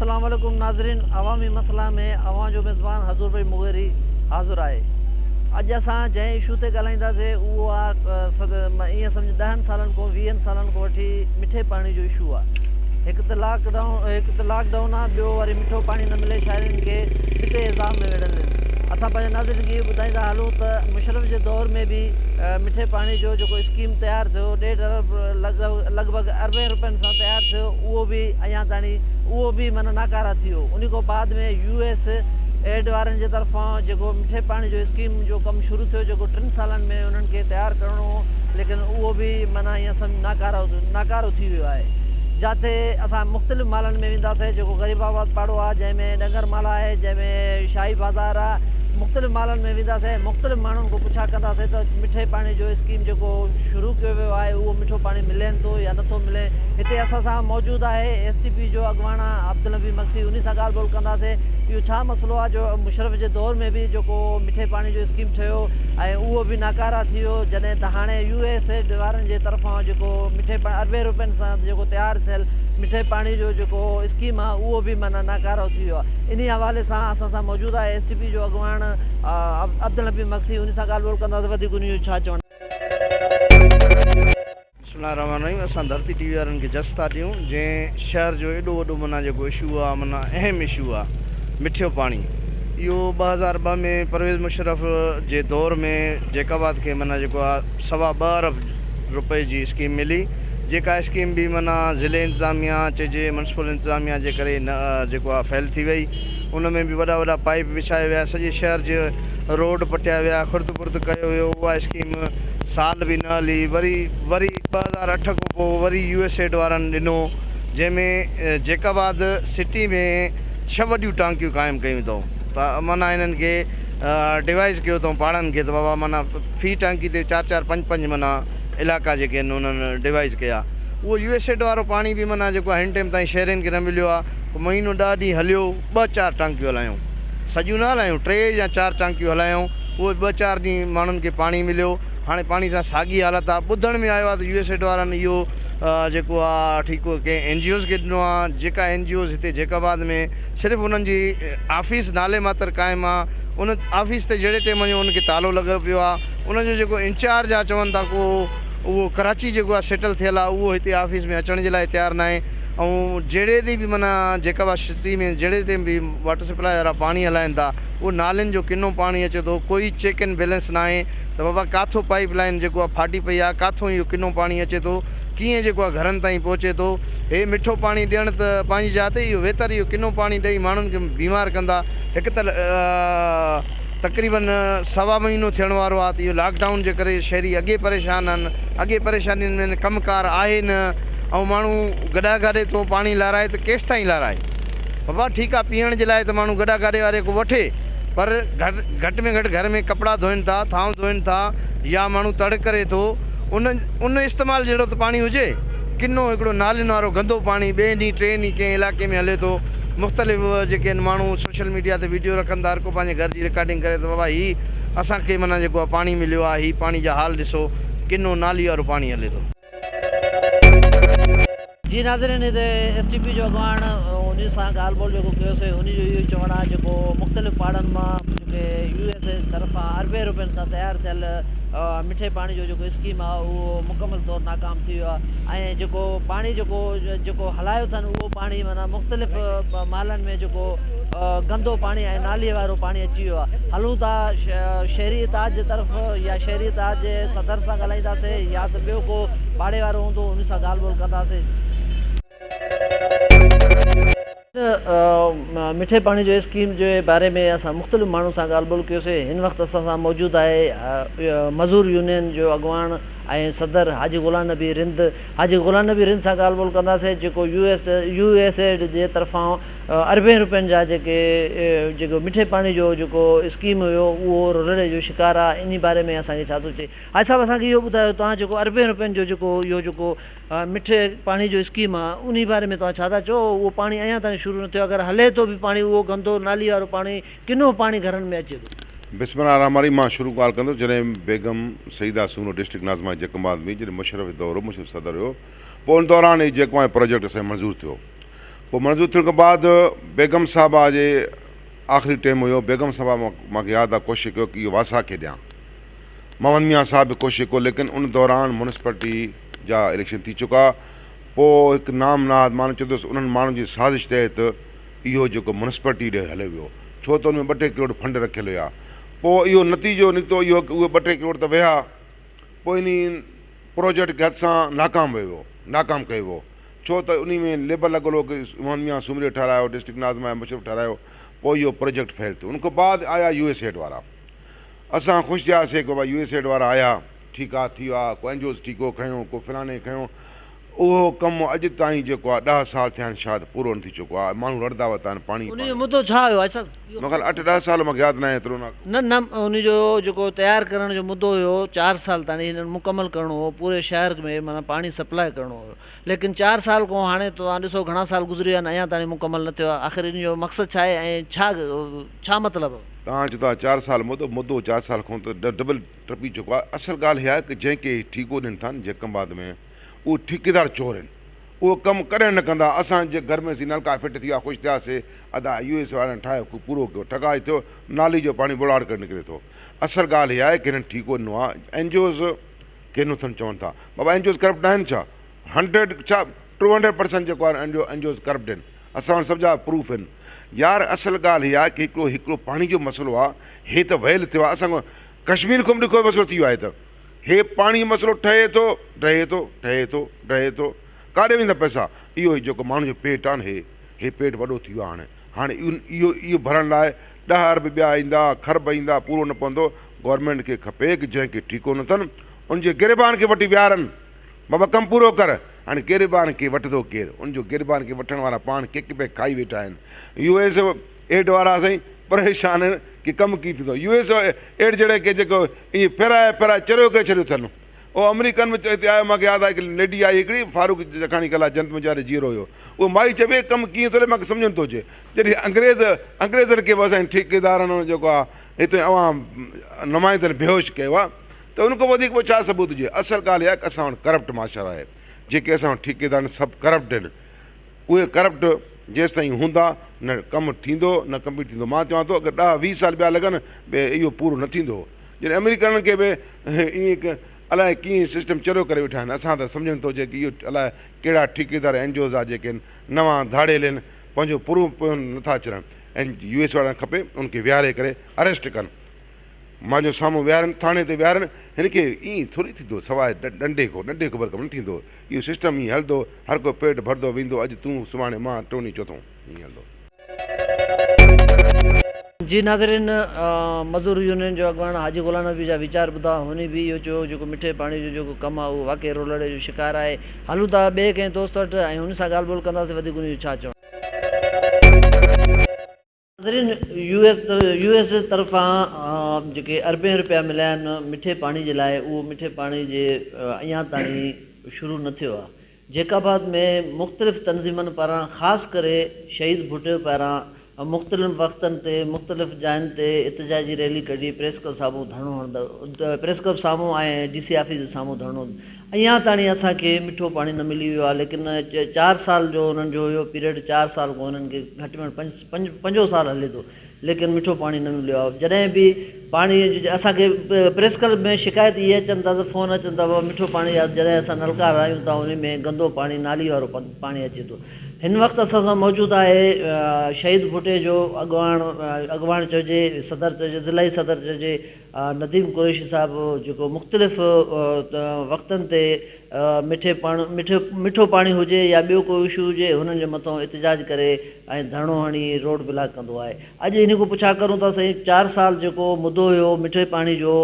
السلام عليڪم ناظرين عوامي مسئلا ۾ اوهان جو ميزبان حضور بخش مغيري حاضر آهي اڄ اسان جنهن اشو تي ڳالهائينداسي اهو آ صد ائين سمجهه ڏهن سالن کان ويهن سالن کان وٺي مٺي پاڻي جو اشو آ هڪ ته لاڪ ڊائون هڪ ته لاڪ ڊائون آ ٻيو وري مٺو پاڻي نه ملي شهرين کي ٻٽي عذاب ۾ ويڙهيل آهن اسان پنهنجي ناظرين کي اهو ٻڌائيندا هلون ته مشرف جي دور ۾ به مٺي پاڻي جو جيڪو اسڪيم تيار ٿيو ڏيڍ ارب لڳ ڀڳ اربين روپين سان تيار ٿيو اهو به اڃا تاڻي اهو به معنيٰ ناڪاره ٿي ويو انهي کان بعد ۾ يو ايس ايڊ وارن جي طرفان جيڪو مٺي پاڻي جو اسڪيم جو ڪم شروع ٿيو جيڪو ٽن سالن ۾ انهن کي تيار ڪرڻو هو ليڪن اهو به معنيٰ ائين سمجهه ناڪاره ناڪارو ٿي ويو آهي جاتي اسان مختلف محلن ۾ وينداسين جيڪو غريب آباد پاڙو آهي جنهن ۾ ڏنگر محل آهي جنهن ۾ شاهي بازار آهي مختلف محلن ۾ وينداسين مختلف ماڻهن کان پڇا ڪنداسين ته مٺي پاڻي جو اسڪيم جيڪو شروع ڪيو ويو آهي اهو مٺو پاڻي ملين ٿو يا نٿو ملي هتي اسان سان موجود آهي ايس ٽي پي جو اڳواڻ عبدالنبي مگسي انهي سان ڳالهه ٻولهه ڪنداسين اهو ڇا مسئلو آهي جو مشرف جي دور ۾ به جيڪو مٺي پاڻي جو اسڪيم ٺهيو ۽ اهو به ناڪاره ٿي ويو جڏهن ته هاڻي يو ايس ايڊ وارن جي طرفان جيڪو مٺي پاڻي اربين روپين سان جيڪو تيار ٿيل مٺي پاڻي جو جيڪو اسڪيم آهي اهو به معنيٰ ناڪاره ٿي ويو آهي انهي حوالي سان اسان سان موجود آهي ايس ٽي پي جو اڳواڻ عبدالنبي مگسي انهي سان ڳالهه ٻولهه ڪنداسين وڌيڪ انهي جو ڇا چوڻ بسم الله الرحمٰن الرحيم اسان ڌرتي ٽي وي وارن کي جس ٿا ڏيون جنهن شهر جو ايڏو وڏو معنيٰ جيڪو اشو آ معنيٰ اهم اشو آ مٺيو پاڻي اهو 2002 ۾ پرويز مشرف جي دور ۾ جيڪب آباد کي معنيٰ جيڪو آ سوا ٻه ارب روپئي جي اسڪيم ملي جيڪا اسڪيم به معنيٰ ضلعي انتظاميا چئجي ميونسپل انتظاميا جي ڪري نه جيڪو آ فيل ٿي وئي ان ۾ به وڏا وڏا پائيپ وڇايا ويا سڄي شهر جي روڊ پٽيا ويا خرد برد ڪيو ويو اها اسڪيم سال به نه هلي وري وري 2008 کان پوء وري يو ايس ايڊ وارن ڏنو جنهن ۾ جيڪب آباد سٽي ۾ ڇهه وڏيون ٽانڪيون قائم ڪيون اٿئون ته معنيٰ هنن کي ڊوائيز ڪيو اٿئون پاڙن کي ته بابا معنيٰ في ٽانڪي تي چار چار پنج پنج معنيٰ علائقا جيڪي آهن انهن ڊوائيز ڪيا اهو يو ايس ايڊ وارو پاڻي به معنيٰ جيڪو آهي هن ٽيم تائين شهرين کي نه مليو آهي مهينو ڏهه ڏينهن هليو ٻه چار ٽانڪيون هلايون سڄيون نه هلايون ٽي يا چار ٽانڪيون هلايائون اهي ٻه چار ڏينهن ماڻهن کي پاڻي مليو هاڻي پاڻي سان ساڳي حالت آهي ٻڌڻ ۾ آيو آهي ته يو ايس ايڊ وارن اهو جيڪو آهي ٺيڪو ڪنهن اين جي اوز کي ڏنو آهي جيڪا اين جي اوز هتي جيڪب آباد ۾ صرف انهن جي آفيس نالي ماتر قائم آهي ان آفيس تي جهڙي ٽيم وڃو ان کي تالو لڳل پيو آهي ان جو جيڪو انچارج آهي چون ٿا ڪو اهو ڪراچي جيڪو آهي سيٽل ٿيل آهي اهو هتي آفيس ۾ اچڻ جي لاء تيار ناهي ۽ جهڙي ڏينهن به معنيٰ جيڪب آباد سٽي ۾ جهڙي ٽيم به واٽر سپلاء وارا پاڻي هلائن ٿا اهو نالين جو ڪنو پاڻي اچي ٿو ڪوئي چيڪ اينڊ بيلنس ناهي ته بابا ڪاٿو پائيپ لائين جيڪو آهي ڦاٽي پئي آهي ڪاٿو اهو ڪنو پاڻي اچي ٿو ڪيئن جيڪو آهي گهرن تائين پهچي ٿو هي مٺو پاڻي ڏيڻ ته پنهنجي جاء تي اهو ويتر اهو ڪنو پاڻي ڏئي ماڻهن کي بيمار ڪندا هڪ ته تقريبن سوا مهينو ٿيڻ وارو آهي ته اهو لاڪ ڊائون جي ڪري شهري اڳي پريشان آهن اڳي پريشانين ۾ ڪم ڪار آهي نه ۽ ماڻهو گڏا گاڏي تون پاڻي لارائي ته ڪيستائين لارائي بابا ٺيڪ آ پيئڻ جي لاء ته ماڻهو گڏا گاڏي واري کان وٺي پر گهٽ ۾ گهٽ گهر ۾ ڪپڙا ڌوئن ٿا ٿانو ڌوئن ٿا يا ماڻهو تڙ ڪري ٿو ان ان استعمال جهڙو ته پاڻي هجي ڪنو هڪڙو نالين وارو گندو پاڻي ٻئي ڏينهن ٽئين ڏينهن ڪنهن علائقي ۾ هلي ٿو مختلف جيڪي آهن ماڻهو سوشل ميڊيا تي ويڊيو رکن ٿا هر ڪو پنهنجي گهر جي رڪارڊنگ ڪري ٿو بابا هي اسان کي معنيٰ جيڪو آ پاڻي مليو آ هي پاڻي جا حال ڏسو ڪنو نالي وارو پاڻي هلي ٿو. جي ناظرين هتي ايس ٽي پي جو اڳواڻ انهي سان ڳالهه ٻولهه جيڪو ڪيو سي انهي جو اهو ئي چوڻ آهي جيڪو مختلف پاڙن مان جيڪي يو ايس اي طرفان اربين روپين سان تيار ٿيل مٺي پاڻي جو جيڪو اسڪيم آهي اهو مڪمل طور ناڪام ٿي ويو آهي ۽ جيڪو پاڻي جيڪو جيڪو هلايو اٿن اهو پاڻي معنيٰ مختلف محلن ۾ جيڪو گندو پاڻي ۽ نالي وارو پاڻي اچي ويو آهي هلون ٿا شهري اتحاد جي طرف يا شهري اتحاد جي صدر سان ڳالهائينداسين يا ته ٻيو ڪو پاڙي وارو هوندو ان سان ڳالهه ٻولهه ڪنداسين. مٺي پاڻي جو اسڪيم جي باري ۾ اسان مختلف ماڻهن سان ڳالهه ٻولهه ڪيوسين هن وقت اسان سان موجود آهي مزور يونين جو اڳواڻ ۽ صدر حاجي غلام نبي رند حاجي غلام نبي رند سان ڳالهه ٻولهه ڪنداسين جيڪو U S U S aid جي طرفان اربين روپين جا جيڪي جيڪو مٺي پاڻي جو جيڪو اسڪيم هيو اهو رولڙي جو شڪار آهي انهي باري ۾ اسان کي ڇا ٿو چئي حاجي صاحب اسان کي اهو ٻڌايو توهان جيڪو اربين روپين جو جيڪو اهو جيڪو مٺي پاڻي جو اسڪيم آ انهي باري ۾ توهان ڇا ٿا چئو اهو پاڻي اڃا تائين شروع نه ٿيو اگر هلي ٿو به پاڻي اهو گندو نالي وارو پاڻي ڪنو پاڻي گهرن ۾ اچي ٿو. بسم الله الرحمٰن الرحيم مان شروع ڳالهه ڪندس جڏهن بيگم سعيده سومرو ڊسٽرڪٽ ناظمه جيڪب آباد ۾ جڏهن مشرف جو دور هو مشرف صدر هيو پوء ان دوران هي جيڪب آباد پروجيڪٽ اسان جو منظور ٿيو. پوء منظور ٿيڻ کان بعد بيگم صاحبه جي آخري ٽيم هيو بيگم صاحبه مونکي ياد آ ڪوشش ڪيو ڪي اهو واسا کي ڏيان محمد ميان صاحب به ڪوشش ڪيو ليڪن ان دوران مونسپلٽي جا اليڪشن ٿي چڪا پوء هڪ نام نهاد ماڻهو چوندس انهن ماڻهن جي سازش تحت اهو جيڪو مونسپلٽي ڏي هليو ويو ڇو ته ان ۾ ٻه ٽي ڪروڙ فنڊ رکيل هيا پوء اهو نتيجو نڪتو اهو اهي ٻه ٽي ڪروڙ ته ويا پوء انهي پروجيڪٽ کي هٿ سان ناڪام ويو ناڪام ڪيو ويو ڇو ته انهي ۾ ليبل لڳل هو ڪي محمد ميان سومري ٺهرايو ڊسٽرڪٽ ناظم آيا مشرف ٺهرايو پوء اهو پروجيڪٽ فيل ٿيو ان کان بعد آيا يو ايس ايڊ وارا اسان خوش ٿياسي ڪي بابا يو ايس ايڊ وارا آيا ٺيڪ آ ٿي ويو آ ڪو اين جي اوز ٺيڪو کنيو ڪو فلاني کنيو اهو ڪم اڄ تائين جيڪو آ ڏهه سال ٿيا آهن شايد پورو نه ٿي چڪو آ ماڻهو رڙدا وتا آهن پاڻي انهي جو مدو ڇا هيو حاجي صاحب؟ مون خيال اٺ ڏهه سال مونکي ياد ناهي ايترو نه. نه نه انهي جو جيڪو تيار ڪرڻ جو مدو هيو چار سال تاڻي هنن مڪمل ڪرڻو هو پوري شهر ۾ معنيٰ پاڻي سپلاء ڪرڻو هيو ليڪن چار سال کان هاڻي توهان ڏسو گهڻا سال گذري ويا آهن اڃا تاڻي مڪمل نه ٿيو آهي آخر ان جو مقصد ڇا آهي ۽ ڇا ڇا مطلب هو؟ توهان چئو ٿا چار سال مدو مدو چار سال کان ته ڊبل ٽپي چڪو آهي اصل ڳالهه اها آهي ڪه جنهن کي ٺيڪو ڏين ٿا نه جيڪب آباد ۾ اهي ٺيڪيدار چور آهن اهو ڪم ڪڏهن نه ڪندا اسان جي گهر ۾ سي نلڪا فٽ ٿي ويا خوش ٿيا سي ادا يو ايس وارن ٺاهيو ڪو پورو ڪيو ٺڪاء ٿيو نالي جو پاڻي بوڙاڙ ڪري نڪري ٿو اصل ڳالهه اها آهي ڪه هنن ٺيڪو ڏنو آهي اين جي اوز کي ڏنو اٿن چون ٿا بابا اين جي اوز ڪرپٽ ناهن ڇا هنڊريڊ ڇا ٽو هنڊريڊ پرسنٽ جيڪو آهي اين جي اوز ڪرپٽ آهن اسان وٽ سڀ جا پروف آهن يار اصل ڳالهه اها آهي ڪه هڪڙو هڪڙو پاڻي جو مسئلو آهي هي ته ويل ٿيو آهي اسان کان ڪشمير کان به ڏکيو مسئلو ٿي ويو آهي ته هي پاڻي مسئلو ٺهي ٿو ڊهي ٿو ٺهي ٿو ڊهي ٿو ڪاڏي ويندا پئسا اهو ئي جيڪو ماڻهن جو پيٽ آهي نه هي هي پيٽ وڏو ٿي ويو آهي هاڻي هاڻي اهو اهو ڀرڻ لاء ڏهه ارب ٻيا ايندا کرب ايندا پورو نه پوندو گورنمينٽ کي کپي ڪه جنهن کي ٺيڪو نه اٿن ان جي گريبان کي وٺي ويهارن بابا ڪم پورو ڪر هاڻي گريبان کي وٺندو ڪير ان جو گريبان کي وٺڻ وارا پاڻ ڪڪ پيڪ کائي ويٺا آهن يو ايس ايڊ وارا سائين پريشان آهن ڪي ڪم ڪيئن ٿيندو يو ايس ايڊ جهڙي کي جيڪو ائين ڦيرائي ڦيرائي چريو ڪري ڇڏيو اٿن اهو آمريڪن ۾ هتي آيو مانکي ياد آهي هڪ ليڊي آئي هڪڙي فاروق جکاڻي ڪلا جنت مجاري جيئرو هيو اهو مائي چوي ڪم ڪيئن ٿو هلي مانکي سمجهه نٿو اچي جڏهن انگريز انگريزن کي به اسان جي ٺيڪيدارن جيڪو آهي هتي عوام نمائندن بيهوش ڪيو آهي ته ان کان وڌيڪ پوء ڇا ثبوت هجي اصل ڳالهه اها آهي ڪه اسان وٽ ڪرپٽ معاشرو آهي جيڪي اسان وٽ ٺيڪيدار آهن سڀ ڪرپٽ آهن اهي ڪرپٽ جيستائين هوندا نه ڪم ٿيندو نه ڪمپليٽ ٿيندو مان چوان ٿو اگر ڏهه ويهه سال ٻيا لڳن به اهو پورو نه ٿيندو جڏهن آمريڪن کي به ائين الائي ڪيئن سسٽم چريو ڪري ويٺا آهن اسان ته سمجهه نٿو اچي ڪي اهو الائي ڪهڙا ٺيڪيدار اين جي اوز آ جيڪي نوان ڌاڙيل آهن پنهنجو پورو پيو نٿا چرن ۽ يو ايس وارن کپي ان کي ويهاري ڪري اريسٽ ڪن مانجو سامهون ويهارن ٿاڻي تي ويهارن هن کي ائين ٿوري ٿيندو سواء ڏنڊي کان ڏنڊي کان بر ڪم نه ٿيندو اهو سسٽم ائين هلندو هر ڪو پيٽ ڀرندو ويندو اڄ تون سڀاڻي مان ٽيون ڏينهن چوٿون ائين هلندو. جي ناظرين مزدور يونين جو اڳواڻ حاجي غلام نبي جا ويچار ٻڌا هن به اهو چيو جيڪو مٺي پاڻي جو جيڪو ڪم آهي اهو واقعي رولڙي جو شڪار آهي هلون ٿا ٻئي ڪنهن دوست وٽ ۽ هن سان ڳالهه ٻولهه ڪنداسين وڌيڪ ان جو ڇا چوڻ. ناظرين يو ايس يو ايس طرفان جيڪي اربين رپيا مليا آهن مٺي پاڻي جي لاء اهو مٺي پاڻي جي اڃا تائين شروع نه ٿيو آهي جيڪب آباد ۾ مختلف تنظيمن پاران خاص ڪري شهيد ڀٽو پاران مختلف وقتن تي مختلف جاين تي احتجاجي ريلي ڪڍي پريس ڪلب سامهون ڌرڻو هڻندا پريس ڪلب سامهون ۽ ڊي سي آفيس جي سامهون ڌرڻو اڃا تاڻي اسان کي مٺو پاڻي نه ملي ويو آهي ليڪن چار سال جو انهن جو هيو پيريڊ چار سال کان انهن کي گهٽ ۾ گهٽ پنج پنج پنجون سال هلي ٿو ليڪن مٺو پاڻي نه مليو آهي جڏهن به پاڻي اسان کي پريس ڪلب ۾ شڪايت اهي اچن ٿا ته فون اچن ٿا بابا مٺو پاڻي جڏهن اسان نلڪا هلايون ٿا ان ۾ گندو پاڻي نالي وارو پاڻي اچي ٿو هن وقت اسان سان موجود آهي شهيد ڀٽي جو اڳواڻ اڳواڻ چئجي صدر چئجي ضلعي صدر چئجي نديم قريشي صاحب جيڪو مختلف وقتن تي مٺي پاڻ مٺو مٺو پاڻي هجي يا ٻيو ڪو اشو هجي هنن جي مٿو احتجاج ڪري ۽ ڌرڻو هڻي روڊ بلاڪ ڪندو آهي اڄ انهي کان پڇا ڪرون ٿا سائين چار سال جيڪو مدو هيو مٺي پاڻي جو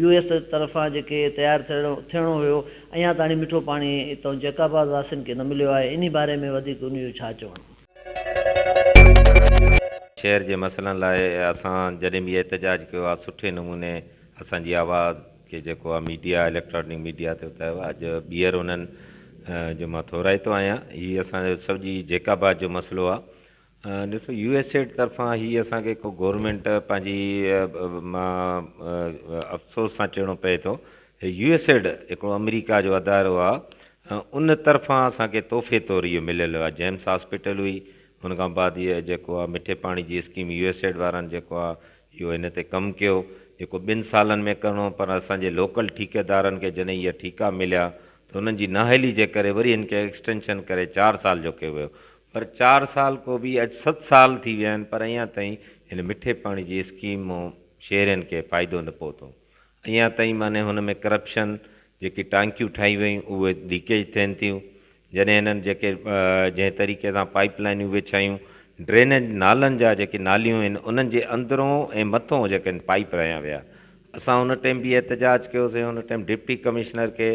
يو ايس طرفان جيڪي تيار ٿيڻو ٿيڻو هيو اڃا تاڻي مٺو پاڻي اتان جيڪب آباد واسين کي نه مليو آهي انهي باري ۾ وڌيڪ انهي جو ڇا چوڻ. شهر جي مسئلن لاء اسان جڏهن به احتجاج ڪيو آهي سٺي نموني اسان جي آواز کي جيڪو آهي ميڊيا اليڪٽرانڪ ميڊيا تي اتايو آهي اڄ ٻيهر انهن جو مان ٿورائتو آهيان هي اسان جو سڄي جيڪب آباد جو مسئلو آهي ڏسو يو ايس ايڊ طرفان هي اسان کي ڪو گورنمينٽ پنهنجي مان افسوس سان چوڻو پئي ٿو يو ايس ايڊ هڪڙو آمريڪا جو ادارو آهي ان طرفان اسان کي تحفي طور اهو مليل آهي جيمس هاسپيٽل هئي ان کان بعد هيء جيڪو آهي مٺي پاڻي جي اسڪيم يو ايس ايڊ وارن جيڪو آهي اهو هن تي ڪم ڪيو جيڪو ٻن سالن ۾ ڪرڻو پر اسان جي لوڪل ٺيڪيدارن کي جڏهن اهي ٺيڪا مليا ته انهن جي نااهلي جي ڪري وري هن کي ايڪسٽينشن ڪري چار سال جو ڪيو ويو پر چار سال ڪو به اڄ ست سال ٿي ويا آهن پر اڃا تائين هن مٺي پاڻي جي اسڪيم مون شهرين کي فائدو نه پهتو اڃا تائين معني هن ۾ ڪرپشن جيڪي ٽانڪيون ٺاهيون ويون اهي ليڪيج ٿين ٿيون جڏهن هنن جيڪي جنهن طريقي سان پائپ لائنيون وڇايون ڊرينيج نالن جا جيڪي ناليون آهن انهن جي اندرون ۽ مٿون جيڪي آهن پائپ رهيا ويا اسان ان ٽائيم به احتجاج ڪيوسين ان ٽائيم ڊپٽي ڪمشنر کي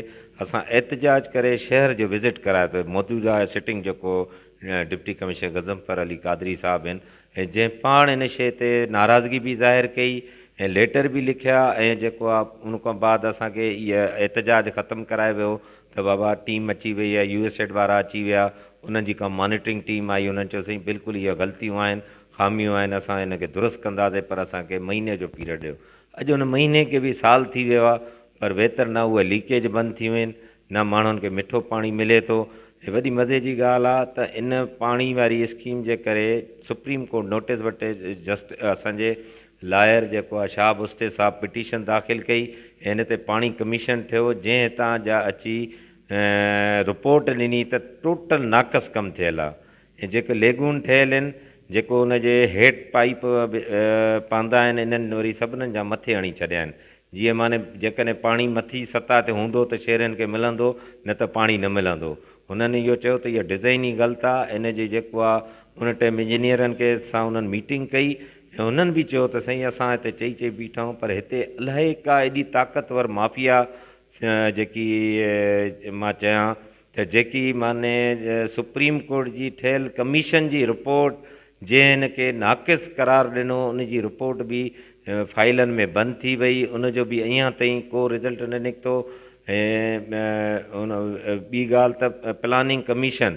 اسان احتجاج ڪري شهر جو وزٽ ڪرايو ته موجوده سٽنگ جيڪو ڊپٽي ڪمشنر غضنفر علي قادري صاحب آهن ۽ جنهن پاڻ ان شيء تي ناراضگي به ظاهر ڪئي ۽ ليٽر به لکيا ۽ جيڪو آ ان کان بعد اسان کي اهي احتجاج ختم ڪرايو ويو ته بابا ٽيم اچي وئي آهي يو ايس ايڊ وارا اچي ويا انهن جي ڪا مانيٽرنگ ٽيم آئي انهن چيو سائين بلڪل اهي غلطيون آهن خاميون آهن اسان ان کي درست ڪنداسين پر اسان کي مهيني جو پيريڊ ڏيو اڄ ان مهيني کي به سال ٿي ويو آهي پر ويتر نه اهي ليڪيج بند ٿيون آهن نه ماڻهن کي مٺو پاڻي ملي ٿو ۽ وڏي مزي جي ڳالهه آ ته ان پاڻي واري اسڪيم جي ڪري سپريم ڪورٽ نوٽيس وٺي جسٽ اسان جي لائر جيڪو آ شهاب استي صاحب پٽيشن داخل ڪئي ۽ ان تي پاڻي ڪميشن ٺھيو جنهن هتان جا اچي رپورٽ ڏني ته ٽوٽل ناقص ڪم ٿيل آ ۽ جيڪي ليگون ٺهيل آهن، جيڪو ان جي هيٺ پائيپ پاندا آهن، انهن وري سڀنن جا مٿي هڻي ڇڏيا آهن. جيئن معني جيڪڏهن پاڻي مٿي سطح تي هوندو ته شهرين کي ملندو، نه ته پاڻي نه ملندو. هنن اهو چيو ته اها ڊزائين ئي غلط آهي، ان جي جيڪو آهي ان ٽائيم انجنيئرن کي سان انهن ميٽنگ ڪئي ۽ انهن به چيو ته سائين اسان هتي چئي چئي بيٺا آهيون پر هتي الائي ڪا ايڏي طاقتور مافيا جيڪي مان چيان ته جيڪي معني سپريم ڪورٽ جي ٺهيل ڪميشن جي رپورٽ جنهن هن کي ناقص قرار ڏنو ان جي رپورٽ به فائلن ۾ بند ٿي وئي ان جو به اڃا تائين ڪو رزلٽ نه نڪتو ۽ ٻي ڳالهه ته پلاننگ ڪميشن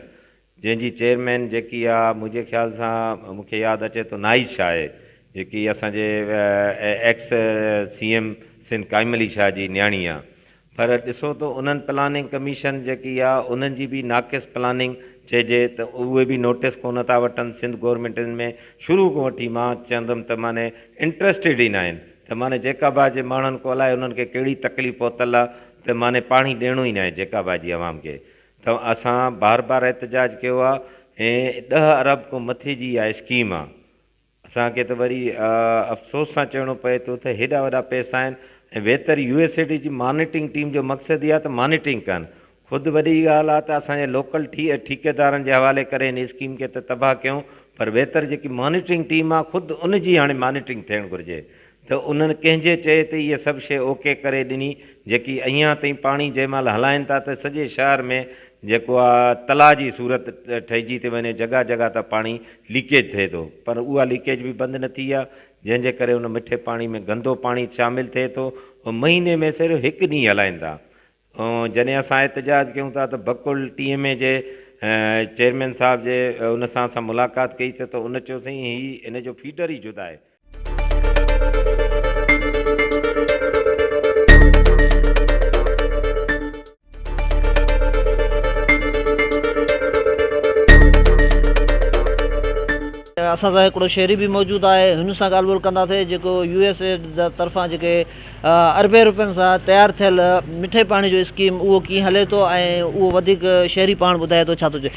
جنهن جي چيئرمين جيڪي آ منهنجي خيال سان مون کي ياد اچي ٿو ناهيد شاهه آهي جيڪي اسان جي ex C M Sindh Qaim Ali Shah جي نياڻي آ پر ڏسو ته انهن پلاننگ ڪميشن جيڪي آ انهن جي به ناقص پلاننگ چئجي ته اهي به نوٽيس ڪونه ٿا وٺن سنڌ گورنمينٽ ان ۾ شروع کان وٺي مان چوندم ته معني انٽرسٽيڊ ئي ناهن ته معني جيڪب آباد جي ماڻهن کي الائي انهن کي ڪهڙي تڪليف پهتل آ ته معني پاڻي ڏيڻو ئي ناهي جيڪب آباد جي عوام کي ته اسان بار بار احتجاج ڪيو آ ۽ ڏهه ارب کان مٿي جي اها اسڪيم آ اسان کي ته وري افسوس سان چوڻو پئي ٿو ته هيڏا وڏا پئسا آهن ۽ ويتر يو ايس اي ڊي جي مانيٽرنگ ٽيم جو مقصد اها ته مانيٽرنگ ڪن خود وڏي ڳالهه آ ته اسان جي لوڪل ٺيڪيدارن جي حوالي ڪري هن اسڪيم کي ته تباهه ڪيون پر ويتر جيڪي مانيٽرنگ ٽيم آ خود ان جي هاڻي مانيٽرنگ ٿيڻ گهرجي ته انهن ڪنهن جي چئي تي اها سڀ شيء اوڪي ڪري ڏني، جيڪي اڃا تائين پاڻي جنهن مهل هلائين ٿا ته سڄي شهر ۾ جيڪو آ تلاء جي صورت ٺهجي ٿي وڃي، جڳهه جڳهه تان پاڻي ليڪيج ٿئي ٿو، پر اها ليڪيج به بند نه ٿي آ، جنهن جي ڪري ان مٺي پاڻي ۾ گندو پاڻي شامل ٿئي ٿو، مهيني ۾ صرف هڪ ڏينهن هلائين ٿا. جڏهن اسان احتجاج ڪيون ٿا ته بقول ٽي ايم اي جي چيئرمين صاحب جي ان سان اسان ملاقات ڪئي ته ان چيو سائين هي ان جو فيڊر ئي جدا آهي. اسان سان هڪڙو شهري به موجود آهي هن سان ڳالهه ٻولهه ڪنداسين جيڪو يو ايس اي طرفان جيڪي اربين روپين سان تيار ٿيل مٺي پاڻي جو اسڪيم اهو ڪيئن هلي ٿو ۽ اهو وڌيڪ شهري پاڻ ٻڌائي ٿو ڇا ٿو چئي.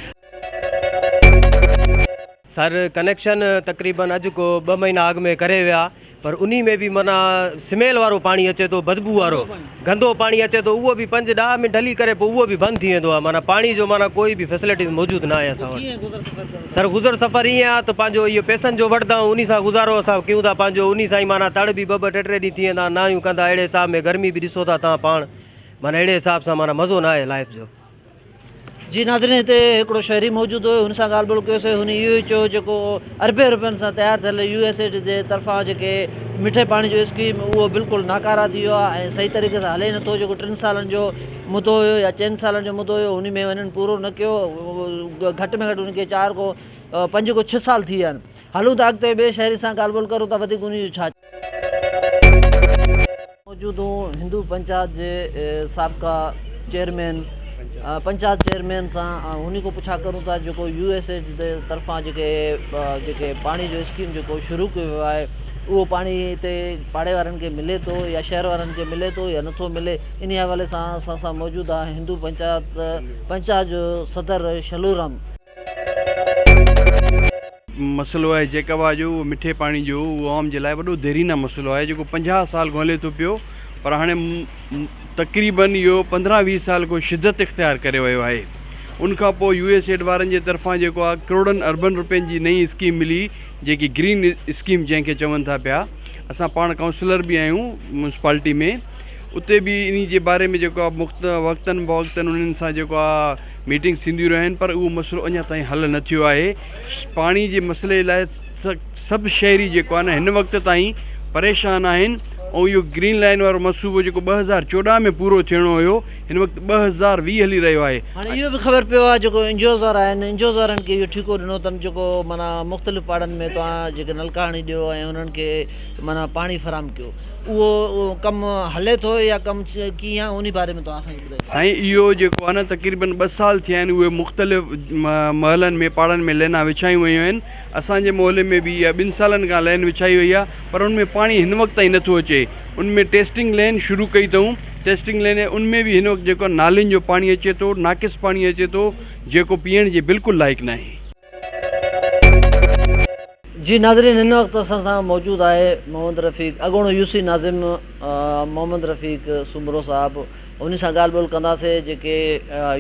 سر ڪنيڪشن تقريبن اڄ ڪو ٻه مهينا اڳ ۾ ڪري ويا پر انهي ۾ به معنيٰ سميل وارو پاڻي اچي ٿو بدبو وارو گندو پاڻي اچي ٿو اهو به پنج ڏهه منٽ هلي ڪري پوء اهو به بند ٿي ويندو آهي معنيٰ پاڻي جو معنيٰ ڪوئي به فيسلٽيز موجود نه آهي اسان وٽ سر گذر سفر ائين آهي ته پنهنجو اهو پئسن جو وٺندا آهيون انهي سان گذارو اسان ڪيون ٿا پنهنجو انهي سان ئي معنيٰ تڙ به ٻه ٻه ٽي ٽي ڏينهن ٿي ويندا آهن ناهيون ڪندا اهڙي حساب ۾ گرمي به ڏسو ٿا توهان پاڻ معنيٰ اهڙي حساب سان معنيٰ مزو نه آهي لائف جو. جي ناظرين هتي هڪڙو شهري موجود هيو هن سان ڳالهه ٻولهه ڪيوسي هن اهو ئي چيو جيڪو اربين روپين سان تيار ٿيل يو ايس ايڊ جي طرفان جيڪي مٺي پاڻي جو اسڪيم اهو بلڪل ناڪاره ٿي ويو آهي ۽ صحيح طريقي سان هلي نٿو جيڪو ٽن سالن جو مدو هيو يا چئن سالن جو مدو هيو ان ۾ هنن پورو نه ڪيو گهٽ ۾ گهٽ ان کي چار کو پنج کو ڇهه سال ٿي ويا آهن هلون ٿا اڳتي ٻئي شهري سان ڳالهه ٻولهه ڪرون ٿا وڌيڪ ان جو ڇا موجود هون هندو پنچائت جي سابقه چيئرمين پنچائت چيئرمين سان انهي کان پڇا ڪرون ٿا جيڪو يو ايس ايڊ جي طرفان جيڪي جيڪي پاڻي جو اسڪيم جيڪو شروع ڪيو ويو آهي اهو پاڻي هتي پاڙي وارن کي ملي ٿو يا شهر وارن کي ملي ٿو يا نٿو ملي انهي حوالي سان اسان سان موجود آهي هندو پنچائت پنچائت جو صدر شلورام. مسئلو آهي جيڪب آ جو اهو مٺي پاڻي جو اهو عوام جي لاء وڏو ديرينه مسئلو آهي جيڪو 50 سال کان هلي ٿو پيو پر هاڻي تقريبن اهو 15 20 سال کان شدت اختيار ڪري ويو آهي ان کان پوء يو ايس ايڊ وارن جي طرفان جيڪو آهي ڪروڙن اربن روپين جي نئين اسڪيم ملي جيڪي گرين اسڪيم جنهن کي چون ٿا پيا اسان پاڻ ڪائونسلر به آهيون ميونسپالٽي ۾ اتي به انهي جي باري ۾ جيڪو آهي مخت وقتن بوقتن انهن سان جيڪو آهي ميٽنگس ٿينديون رهيون آهن پر اهو مسئلو اڃا تائين حل نه ٿيو آهي پاڻي جي مسئلي لاء سڀ شهري جيڪو آهي نه هن وقت تائين پريشان آهن ۽ اهو گرين لائن وارو منصوبو جيڪو 2014 ۾ پورو ٿيڻو هيو هن وقت 2020 هلي رهيو آهي. هاڻي اهو به خبر پيو آهي جيڪو اين جي اوز وارا آهن اين جي اوز وارن کي اهو ٺيڪو ڏنو اٿن جيڪو معنيٰ مختلف پاڙن ۾ توهان جيڪي نلڪا هڻي ڏيو ۽ انهن کي معنيٰ پاڻي فراهم ڪيو اهو ڪم هلي ٿو يا ڪم ڪيئن آهي انهي باري ۾ توهان اسان کي ٻڌايو. سائين اهو جيڪو آهي نه تقريبن ٻه سال ٿيا آهن اهي مختلف محلن ۾ پاڙن ۾ لينا وڇايون ويون آهن اسان جي محلي ۾ به اها ٻن سالن کان لين وڇائي وئي آهي پر ان ۾ پاڻي هن وقت تائين نٿو اچي ان ۾ ٽيسٽنگ لين شروع ڪئي اٿئون ٽيسٽنگ لين ان ۾ به هن وقت جيڪو نالين جو پاڻي اچي ٿو ناقص پاڻي اچي ٿو جيڪو پيئڻ جي بلڪل لائق ناهي. جي ناظرين هن وقت اسان سان موجود آهي محمد رفيق اڳوڻو يو سي ناظم محمد رفيق سومرو صاحب انهي سان ڳالهه ٻولهه ڪنداسي جيڪي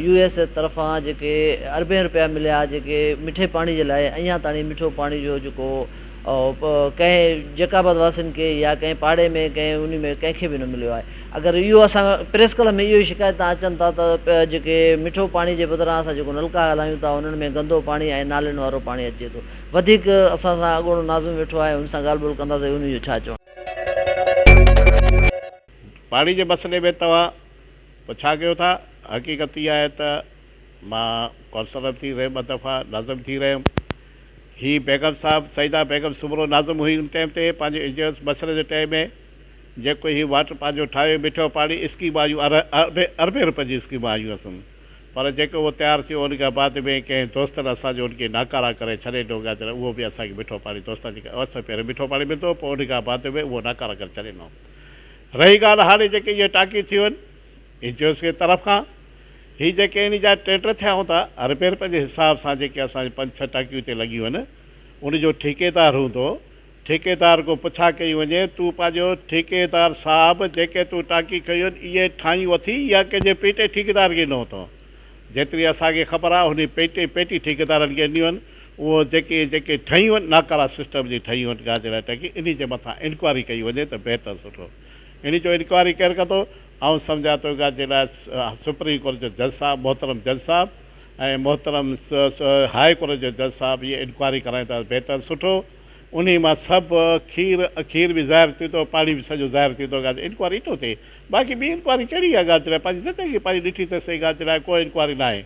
يو ايس اي طرفان جيڪي اربين رپيا مليا جيڪي مٺي پاڻي جي لاء اڃا تاڻي مٺو پاڻي جو جيڪو ڪنهن جيڪب آباد واسين کي يا ڪنهن پاڙي ۾ ڪنهن انهي ۾ ڪنهن کي به نه مليو آهي اگر اهو اسان پريس ڪلب ۾ اهو ئي شڪايت تان اچن ٿا ته جيڪي مٺو پاڻي جي بدران اسان جيڪو نلڪا هلايون ٿا انهن ۾ گندو پاڻي ۽ نالين وارو پاڻي اچي ٿو وڌيڪ اسان سان اڳوڻو ناظم ويٺو آهي ان سان ڳالهه ٻولهه ڪنداسين انهي جو ڇا چوڻ. پاڻي جي مسئلي ۾ توهان پڇا ڪيو ٿا حقيقت اها آهي ته مان ڪونسلر ٿي رهيم ٻه دفعا ناظم ٿي رهيم هي بيگم صاحب سعيده بيگم سومرو ناظم هئي ان ٽائيم تي پنهنجي ايجنس مسئلي جي ٽائيم ۾ جيڪو هي واٽر پنهنجو ٺاهيو مٺو پاڻي اسڪيم آيون اربين روپين جي اسڪيم آيون اسن پر جيڪو اهو تيار ٿيو ان کان بعد ۾ ڪنهن دوستن اسان جو ان کي ناڪارا ڪري ڇڏي ڏنو گاجر اهو به اسان کي مٺو پاڻي دوستن جي اسان پهريون مٺو پاڻي ملندو هو پوء ان کان بعد ۾ اهو ناڪارا ڪري ڇڏي ڏنو رهي ڳالهه هاڻي جيڪي اهي ٽانڪيون ٿيون آهن اين جي اوز جي طرف کان هي جيڪي ان جا ٽينڊر ٿيا هوندا اربين روپين جي حساب سان جيڪي اسان جي پنج ڇهه ٽانڪيون هتي لڳيون آهن ان جو ٺيڪيدار هوندو ٺيڪيدار کان پڇا ڪئي وڃي، تون پنهنجو ٺيڪيدار صاحب جيڪي تون ٽانڪي کنيون آهن اهي ٺاهيون اٿي يا ڪنهن جي پيٽي ٺيڪيدار کي ڏنو اٿئون؟ جيتري اسان کي خبر آهي هن پيٽي پيٽي ٺيڪيدارن کي ڏنيون آهن اهو جيڪي جيڪي ٺهيون آهن ناڪارا سسٽم جي ٺهيون آهن گاجرا ٽانڪي انهي جي مٿان انڪوائري ڪئي وڃي ته بهتر سٺو انهي جو انڪوائري ڪير ڪندو آئون سمجهان ٿو گاجي لاء سپريم ڪورٽ جو جج صاحب محترم جج صاحب ۽ محترم هاء ڪورٽ جو جج صاحب اهي انڪوائري ڪرائين ته بهتر سٺو. انهي مان سڀ کير کير به ظاهر ٿيندو پاڻي به سڄو ظاهر ٿيندو ڳالهه انڪوائري ٿو ٿئي باقي ٻي انڪوائري ڪهڙي آهي ڳالهه جڏهن پنهنجي زندگي پنهنجي ڏٺي ته سهي ڳالهه جڏهن ڪو انڪوائري ناهي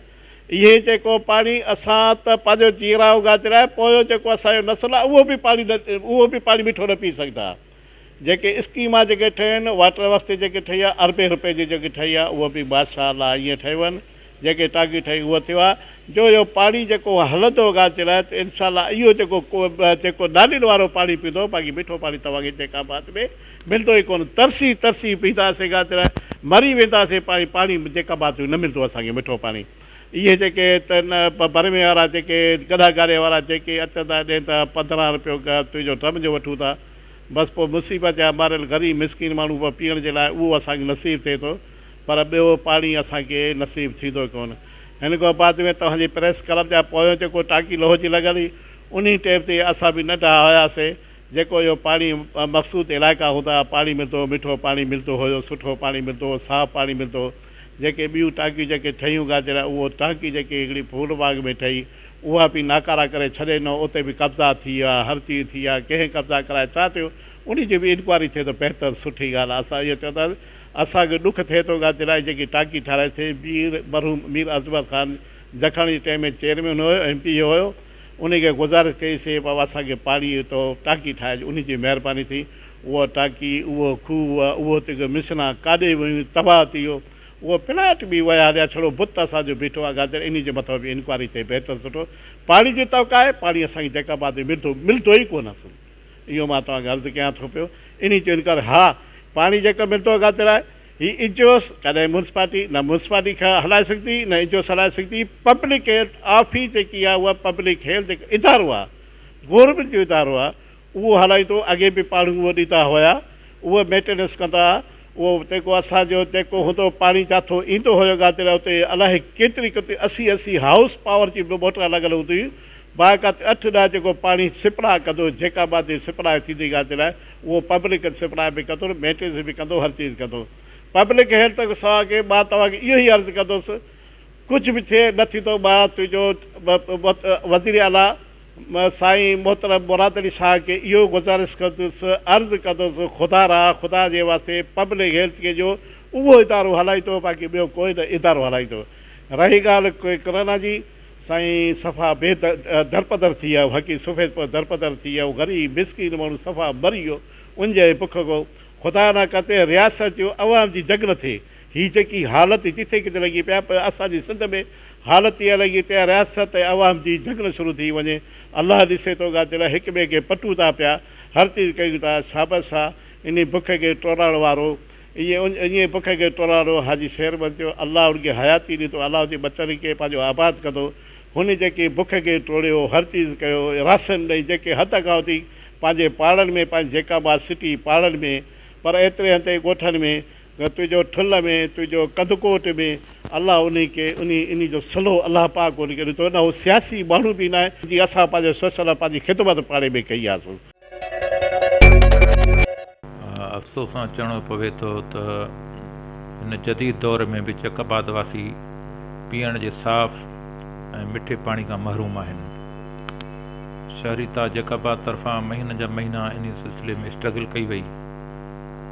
اهي جيڪو پاڻي اسان ته پنهنجو جيئرا آهيون ڳالهه جڏهن پويو جيڪو اسان جو نسل آهي اهو به پاڻي نه اهو به پاڻي مٺو نه پي سگهندا جيڪي اسڪيما جيڪي ٺهيون آهن واٽر واسطي جيڪي ٺهي آهي اربين روپين جي جيڪي ٺهي آهي اهو به ماشاء الله ائين ٺهيون آهن جيڪي ٽانڪيون ٺهي اهو ٿيو آهي جو اهو پاڻي جيڪو هلندو گاجر آهي ته انشاء الله اهو جيڪو جيڪو نالين وارو پاڻي پيندو باقي مٺو پاڻي توهان کي جيڪا آباد ۾ ملندو ئي ڪونه ترسي ترسي پينداسين گاجر مري وينداسين پاڻي پاڻي جيڪا آباد ۾ نه ملندو اسان کي مٺو پاڻي اهي جيڪي ته برمي وارا جيڪي گڏا گاري وارا جيڪي اچن ٿا ڏين ٿا 15 روپيو تنهنجو ڊرم جو وٺون ٿا بس پوء مصيبت جا ماريل غريب مسڪين ماڻهو پيئڻ جي لاء اهو اسان کي نصيب ٿئي ٿو پر ٻيو پاڻي اسان کي نصيب ٿيندو ڪونه. هن کان بعد ۾ توهان جي پريس ڪلب جا پويون جيڪو ٽانڪي لوهه جي لڳل هئي، انهي ٽيم تي اسان به ننڍا هياسي، جيڪو اهو پاڻي مخصوص علائقا هوندا هئا، پاڻي ملندو هو، مٺو پاڻي ملندو هيو، سٺو پاڻي ملندو هو، صاف پاڻي ملندو هو. جيڪي ٻيون ٽانڪيون جيڪي ٺهيون گاجر اهو ٽانڪي جيڪي هڪڙي ڦول باغ ۾ ٺهي، اها به ناڪارا ڪري ڇڏي ڏنو، اتي به قبضا ٿي ويا، هر چيز ٿي ويا، ڪنهن قبضا ڪرائي ڇا ٿيو، انهي جي به انڪوائري ٿئي ته بهتر سٺي ڳالهه آهي، اسان اهو چونداسين. اسان کي ڏک ٿئي ٿو ڳالهه جلاء جيڪي ٽانڪي ٺاهرائي سي مير مرحوم مير عظمت خان جکاڻي جي ٽائيم ۾ چيئرمين هيو ايم پي اي هيو انهي کي گذارش ڪئي سي بابا اسان کي پاڻي تو ٽانڪي ٺاهج انهي جي مهرباني ٿي اها ٽانڪي اهو کوهه اهو تڪ مسنا ڪاڏي ويون تباهه ٿي ويو اهو پلاٽ به ويا هليا ڇڙو بت اسان جو بيٺو آهي گادر انهي جي مٿان به انڪوائري ٿئي بهتر سٺو پاڻي جي توقع آهي پاڻي اسان کي جيڪب آباد ۾ ملٿو ملٿو ئي ڪونه اصل اهو مان توهان کي عرض ڪيان ٿو پيو انهي جو انڪار ها پاڻي جيڪو ملٿو گادر آهي هي اجوس ڪڏهن ميونسپالٽي نه ميونسپالٽي کان هلائي سگهندي نه اجوس هلائي سگهندي پبلڪ هيلٿ آفيس جيڪي آهي اها پبلڪ هيلٿ هڪ ادارو آهي گورنمينٽ جو ادارو آهي اهو هلائيندو اڳي به پاڻي اهو ڏيندا هيا اهو مينٽيننس ڪندا ها اهو جيڪو اسان جو جيڪو هوندو پاڻي جاٿو ايندو هيو گادري اتي الائي ڪيتري ڪيتري 80 80 هائوس پاور جي به موٽرا لڳل هوندي هئي باقاعده اٺ ڏهه جيڪو پاڻي سپلاء ڪندو جيڪا مادي سپلاء ٿيندي گادري لاء اهو پبلڪ کي سپلاء به ڪندو مينٽيننس به ڪندو هر چيز ڪندو پبلڪ هيلٿ سوا کي مان توهان کي اهو ئي عرض ڪندس ڪجهه به ٿئي نه ٿيندو مان تنهنجو وزير اعليٰ مان سائين محترم مراد علي شاهه کي اهو گذارش ڪندس، عرض ڪندس، خدا را، خدا جي واسطي پبلڪ هيلٿ کي جو اهو ادارو هلائيندو باقي ٻيو ڪوئي نه ادارو هلائيندو. رهي ڳالهه ڪرونا جي، سائين صفا بي درپدر ٿي ويو، حقي سفيد پوش درپدر ٿي ويو، غريب مسڪين ماڻهو صفا مري ويو ان جي بک کان، خدا نه ڪتي رياست جو عوام جي جڳ نه ٿئي. هي جيڪي حالت جٿي ڪٿي لڳي پيا پر اسان جي سنڌ ۾ حالت اها لڳي ته رياست ۽ عوام جي جنگ نه شروع ٿي وڃي الله ڏسي ٿو ڳالهه هڪ ٻئي کي پٽون ٿا پيا هر چيز ڪيون ٿا شابس آ انهي بک کي ٽوڙائڻ وارو ائين انهي بک کي ٽوڙائڻ وارو حاجي شير محمد چيو الله ان کي حياتي ڏيندو الله ان جي ٻچن کي پنهنجو آباد ڪندو هن جيڪي بک کي ٽوڙيو هر چيز ڪيو راشن ڏئي جيڪي حد کان وڌيڪ پنهنجي پاڙن ۾ پنهنجي جيڪب آباد سٽي پاڙن ۾ پر ايتري هنڌ ڳوٺن ۾ تنهنجو ٺل ۾ تنهنجو ڪنڌڪوٽ ۾ الله انهي کي انهي انهي جو صلو الله پاڪ ان کي ڏتو نه هو سياسي ماڻهو به ناهي جي اسان پنهنجو سوشل پنهنجي خدمت پاڙي ۾ ڪئي آ سو. افسوس سان چوڻو پوي ٿو ته هن جديد دور ۾ به جيڪب آباد واسي پيئڻ جي صاف ۽ مٺي پاڻي کان محروم آهن. شهري تا جيڪب آباد طرفان مهينن جا مهينا انهي سلسلي ۾ اسٽرگل ڪئي وئي.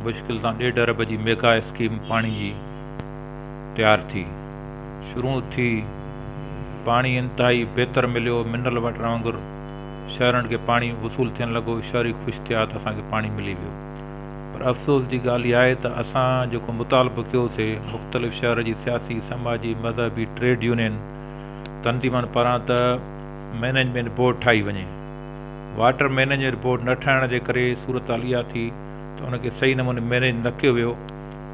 مشڪل سان ڏيڍ ارب جي ميگا اسڪيم پاڻي جي تيار ٿي. شروع ٿي پاڻي انتهائي بهتر مليو منرل واٽر وانگر شهرن کي پاڻي وصول ٿيڻ لڳو شهري خوش ٿيا ته اسان کي پاڻي ملي ويو پر افسوس جي ڳالهه اها آهي ته اسان جيڪو مطالبو ڪيوسي مختلف شهر جي سياسي سماجي مذهبي ٽريڊ يونين تنظيمن پاران ته مئنيجمينٽ بورڊ ٺاهي وڃي واٽر مئنيجمينٽ بورڊ نه ٺاهڻ جي ڪري صورتحال اها ٿي ته ان کي صحيح نموني مئنيج نه ڪيو ويو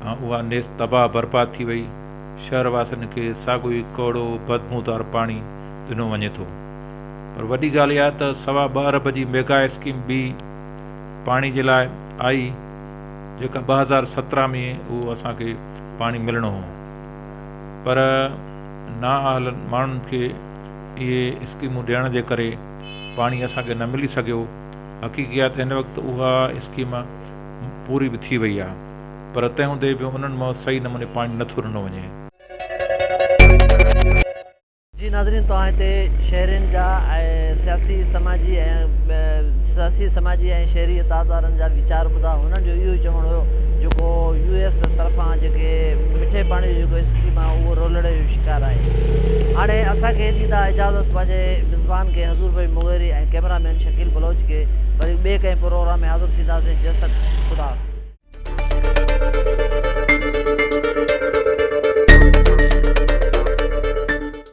۽ اها نيست تباهه برباد ٿي وئي، شهر واسين کي ساڳيو ئي ڪؤڙو بدبودار پاڻي ڏنو وڃي ٿو. پر وڏي ڳالهه اها ته سوا ٻه ارب جي ميگا اسڪيم به پاڻي جي لاء آئي جيڪا 2017 ۾ اهو اسان کي پاڻي ملڻو هو پر نااهل ماڻهن کي اهي اسڪيمون ڏيڻ جي ڪري پاڻي اسان کي نه ملي سگهيو. حقيقي آهي ته هن وقت اها اسڪيم پوري به ٿي وئي آهي پر تنهن هوندي به انهن مان صحيح نموني پاڻي نٿو ڏنو وڃي. جي ناظرين توهان هتي شهرين جا ۽ سياسي سماجي ۽ سياسي سماجي ۽ شهري اتحادارن جا ويچار ٻڌا هنن جو اهو ئي چوڻ هيو جيڪو يو ايس طرفان جيڪي مٺي پاڻي جو جيڪو اسڪيم آهي اهو رولڙي جو شڪار آهي هاڻي اسان کي ڏيندا اجازت پنهنجي ميزبان کي حضور ڀائي مغيري ۽ ڪئميرا مين شڪيل بلوچ کي وري ٻئي ڪنهن پروگرام ۾ حاضر ٿينداسين جيستڪ خدا حافظ.